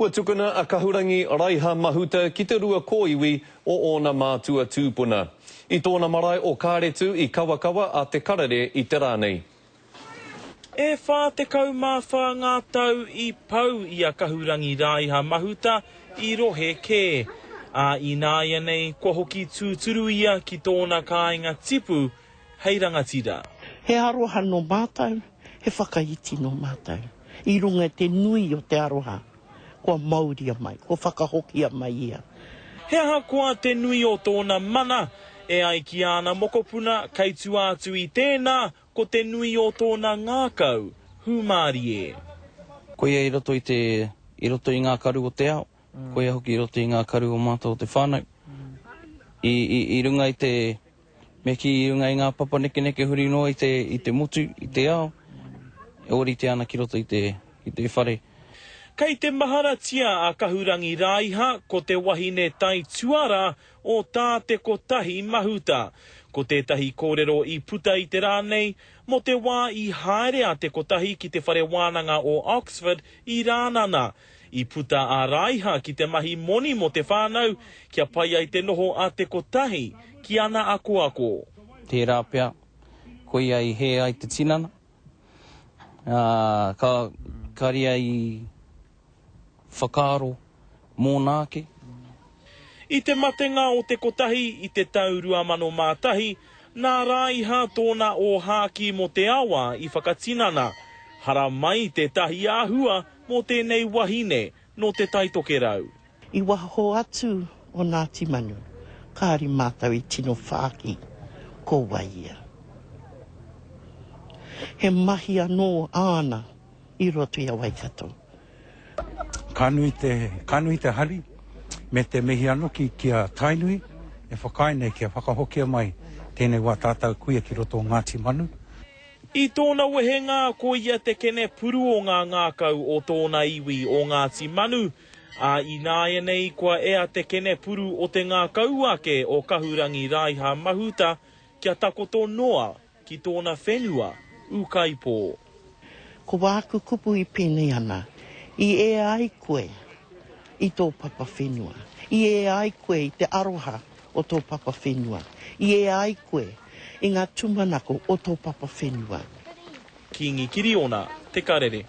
Kua tukuna a Kahurangi Raiha Mahuta ki te rua kōiwi o ōna mātua tūpuna. I tōna marae o Kāretu i Kawakawa a Te Karere i te rā nei. E 44 ngā tau i pau i a Kahurangi Raiha Mahuta i rohe kē, ā, ināianei kua hoki tūturu ia ki tōna kāinga tipu hei rangatira. He aroha nō mātou, he whakaiti nō mātou. I runga i te nui o te aroha, kua mauria mai, kua whakahokia mai ia. He ahakoa te nui o tōna mana, e ai ki āna mokopuna, kei tua atu i tēnā, ko te nui o tōna ngākau hūmārie. Koia i roto i te, i roto i ngā karu o te ao, koia hoki i roto i ngā karu o mātou o te whānau. I, i, i runga i te, Me kī i runga i ngā papa nekeneke huri noa i te, i te motu, i te ao, e ōrite ana ki roto i te, i te whare. Kei te maharatia a Kahurangi Raiha ko te wahine taituara o Tā Te Kotahi Mahuta. Ko tētahi kōrero i puta i te rā nei, mō te wā i haere a Te Kotahi ki te Whare Wānanga o Oxford i Rānana, I puta a Raiha ki te mahi moni mō te whānau kia pai ai te noho a Te Kotahi ki ana akoako. Tērā pea, koia i hē ai te tinana, ā, ka, kāre ia i whakaaro mōna ake. I te matenga o Te Kotahi i te tau 2001, nā Raiha tōna ōhākī mō te awa i whakatinana, haramai tētahi āhua Mō tēnei wahine nō Te Tai Tokerau. I waho atu o Ngāti Manu, kāri mātou i tino whāki ko wai ia. He mahi anō āna i roto i a Waikato. Ka nui te, ka nui te hari me te mihi anoki ki a Tainui e whakaae nei kia whakahokia mai tēnei wā tātau kuia ki roto o Ngāti Manu. I tōna wehenga ko ia te kene puru o ngā ngākau o tōna iwi o Ngāti Manu, ā, ināianei kua ea te kene puru o te ngākau ake o Kahurangi Raiha Mahuta kia takoto noa ki tōna whenua ūkaipō. Ko wāku kupu i pēnei ana, i ea ai koe i tō papa whenua, i ea ai koe i te aroha o tō papa whenua, i ea ai koe i ngā tūmanako o tō papa whenua. Kīngi Kiriona, Te Karere.